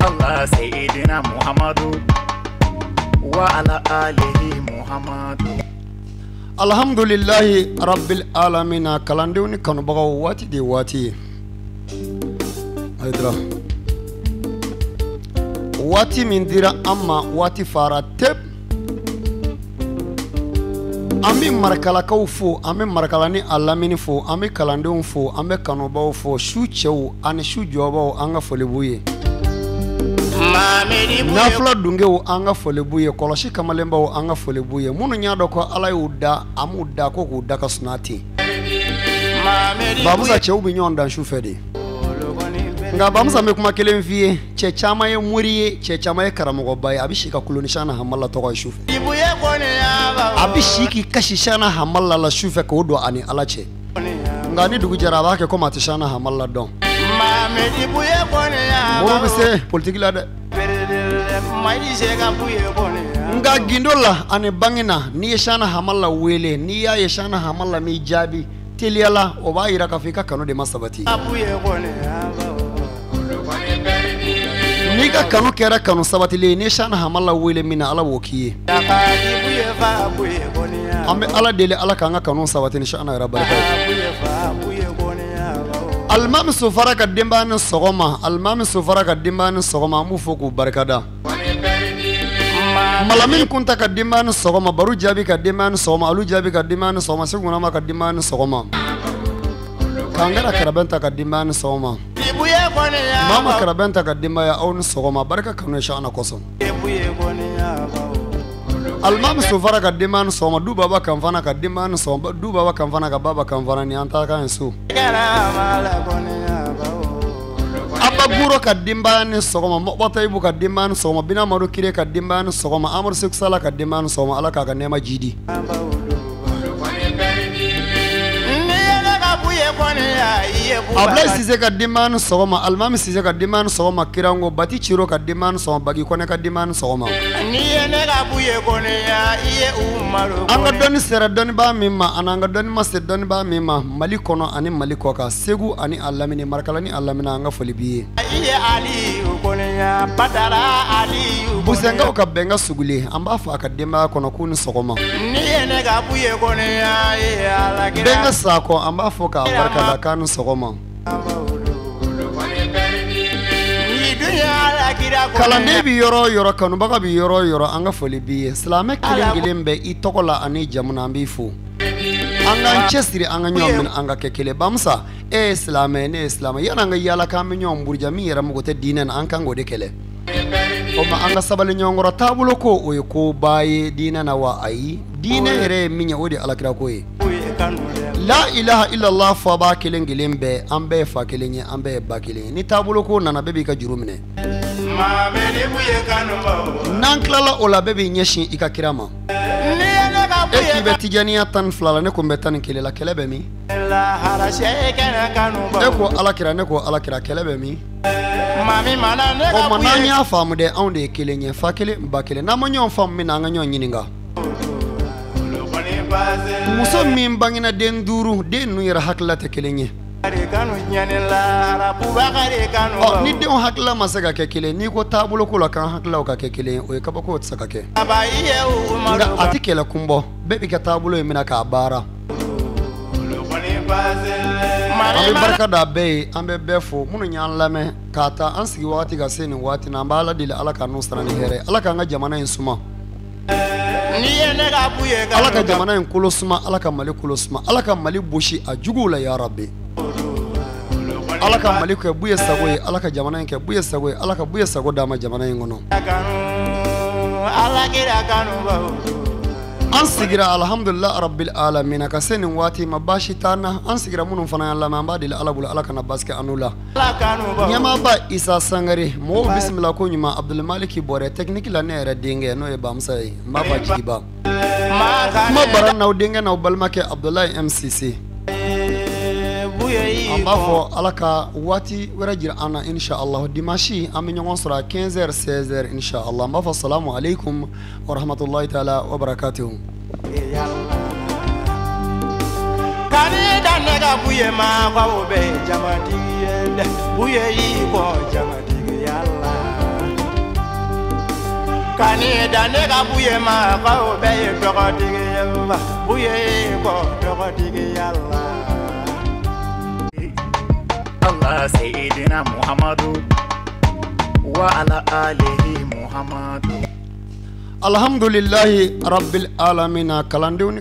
Allah Seyyidina Muhammadu wa ala alihi Muhammadu. Alhamdulillahi rabbil alamina. Kalandenw ni kanubagaw, waati de waati ye. Hayidara, waati min dira an ma, waati fara tep. An bɛ Marakalakaw fo, an bɛ Marakala ni a lamini fo, an bɛ kalandenw fo, an bɛ kanubaw fo, su cɛw ani su jɔbaw, an ka foli b'u ye. Nafila dungew, an ka foli b'u ye. Kɔlɔsi kamalenbaw, an ka foli b'u ye. Minnu y'a dɔn ko Ala y'u da, an m'u da ko k'u da ka sunaa ten. Bamusa, cɛw bɛ ɲɔgɔn dan su fɛ de. Nka Bamusa, n bɛ kuma kelen f'i ye: cɛ caman ye mori ye, cɛ caman ye karamɔgɔba ye, a bɛ si ka kulo ni Shana Hamala tɔgɔ ye su fɛ. A bɛ si k'i kasi Shana Hamala la su fɛ k'o don a ni Ala cɛ. Nka ni dugu jɛra, a b'a kɛ komi a tɛ Shana Hamala dɔn. Mori bɛ se politiki la dɛ, nka gindo la ani bange na, n'i ye Shana Hamala wele, n'i y'a ye Shana Hamala m'i jaabi teliya la, o b'a yira k'a fɔ i ka kanu de ma sabati. N'i ka kanu kɛra kanu sabatilen ye, n'i ye Shana Hamala wele min na, Ala b'o k'i ye. An bɛ Ala deli, Ala k'an ka kanu sabati ni Shana yɛrɛ barika ye. Alimami Sofara ka denbaya ni sɔgɔma. Alimami Sofara ka denbaya ni sɔgɔma, an b'u fo k'u barikada. Malamini Kunta ka denbaya ni sɔgɔma. Baru Jaabi ka denbaya ni sɔgɔma. Alu Jaabi ka denbaya ni sɔgɔma. Segu Ŋunama ka denbaya ni sɔgɔma. Kangara Karabɛnta ka denbaya ni sɔgɔma. Mama Karabɛnta ka denbaya, aw ni sɔgɔma. Barika kanu ye Shana kosɔn. Alimami Sofara ka denbaya ni sɔgɔma. Du Baba Kanfana ka denbaya ni sɔgɔma. Du Baba Kanfana ka Baba Kanfana ni an ta kan ye so. Abba Guro ka denbaya ni sɔgɔma. Mɔbata Ibu ka denbaya ni sɔgɔma. Bina Madu Kire ka denbaya ni sɔgɔma. Amadu Seku Sala ka denbaya ni sɔgɔma. Ala k'a ka nɛɛma jidi. Ablaye Sise ka denbaya ni sɔgɔma. Alimami Sise ka denbaya ni sɔgɔma. Kirango Bati Ciro ka denbaya ni sɔgɔma. Bagi Kɔnɛ ka denbaya ni sɔgɔma. An ka dɔnni sera dɔnnibaa min ma, ani an ka dɔnni ma se dɔnnibaa min ma, Mali kɔnɔ ani Mali kɔ kan, Segu ani a lamini, Marakala ni a lamini, an ka foli b'i ye. Busɛnkaw ka bɛnka sugulen, an b'a fɔ a ka denbaya kɔnɔ k'u ni sɔgɔma. Bɛnka Sakɔ, an b'a fɔ k'a barika da k'a ni sɔgɔma. Kalanden bɛ yɔrɔ o yɔrɔ, kanubaga bɛ yɔrɔ o yɔrɔ, an ka foli b'i ye. Silamɛ kelen kelen bɛɛ, i tɔgɔ la ani jamu na, an b'i fo. An k'an cɛsiri, an ka ɲɔgɔn minɛ, an ka kɛ kelen. Bamusa, e ye silamɛ, ne ye silamɛ. Yanni an ka yaala k'an bɛ ɲɔgɔn buruja, min yɛrɛ mago tɛ diinɛ na, an kan k'o de kɛlɛ. O ma, an ka sabali ɲɔgɔn kɔrɔ. Taabolo ko, o ye koba ye diinɛ na wa? Ayi, diinɛ yɛrɛ ye min ye, o de ye alakira ko ye. La ilaha illallah fɔbaa kelen kelen bɛɛ, an bɛɛ ye fa kelen ye, an bɛɛ ye ba kelen ye. Ni taabolo ko nana, bɛɛ b'i ka juru minɛ. N'an tilala o la, bɛɛ b'i ɲɛsin i ka kira ma. E k'i bɛ Tijaniya 12 la, ne ko n bɛ 11 la, kɛlɛ bɛ min? E ko alakira, ne ko alakira, kɛlɛ bɛ min? O ma, n'an y'a faamu dɛ, anw de ye kelen ye, fa kelen, ba kelen. N'an ma ɲɔgɔn faamu min na, an ka ɲɔgɔn ɲininka. Muso min bangena den duuru, den ninnu yɛrɛ hakilila tɛ kelen ye. Ɔ, ni denw hakilila ma se ka kɛ kelen, n'i ko taabolo ko la k'an hakililaw ka kɛ kelen ye, o ye kabako, tɛ se ka kɛ. Nka a tɛ kɛlɛ kun bɔ, bɛɛ b'i ka taabolo in minɛ k'a baara. An bɛ barika da bɛɛ ye, an bɛ bɛɛ fo. Minnu y'an lamɛn k'a ta an sigi waati ka se nin waati na, an bɛ Ala deli, Ala k'an n'u sara ni hɛrɛ. Ala k'an ka jamana in suma, Ala ka jamana in kolo suma, Ala ka Mali kolo suma, Ala ka Mali bosi a juguw la, ya Rabi. Ala ka Mali kɛ buye sago ye, Ala ka jamana in kɛ buye sago ye, Ala ka buye sago d'a ma jamana in kɔnɔ. An sigira, alhamdulillah rabbil alamin, ka se nin waati ma, baasi t'an na. An sigira, minnu fana y'an lamɛn, an b'a deli Ala bolo, Ala kana baasi kɛ an n'u la. Ɲɛmaaba Isa Sangare, mɔgɔw bisimila ko ɲuman. Abdulmaliki Bɔrɛ technique la, ne yɛrɛ denkɛ, n'o ye Bamusa ye, n b'a fɔ jigiba. Kuma bara n'aw denkɛ n'aw balimakɛ Abdulayi MCC. An b'a fɔ Ala ka waati wɛrɛ jira an na, inshallah. Dimanche an bɛ ɲɔgɔn sɔrɔ à 15h 16h, inshallah. An b'a fɔ salamu aleykum wa rahmatulahi taala wa barakatuhu. Kani da ne ka buye ma ko bɛ jamatigi ye dɛ, buye y'i kɔ jamatigi yala. Ka da ne ka buye ma k'aw bɛɛ ye tɔgɔtigi ye wa buye kɔ tɔgɔtigi yala. Allah Sayyidina Muhammadu wa ala alihi Muhammadu. Alhamdulillahi rabbil alamina kalandenw.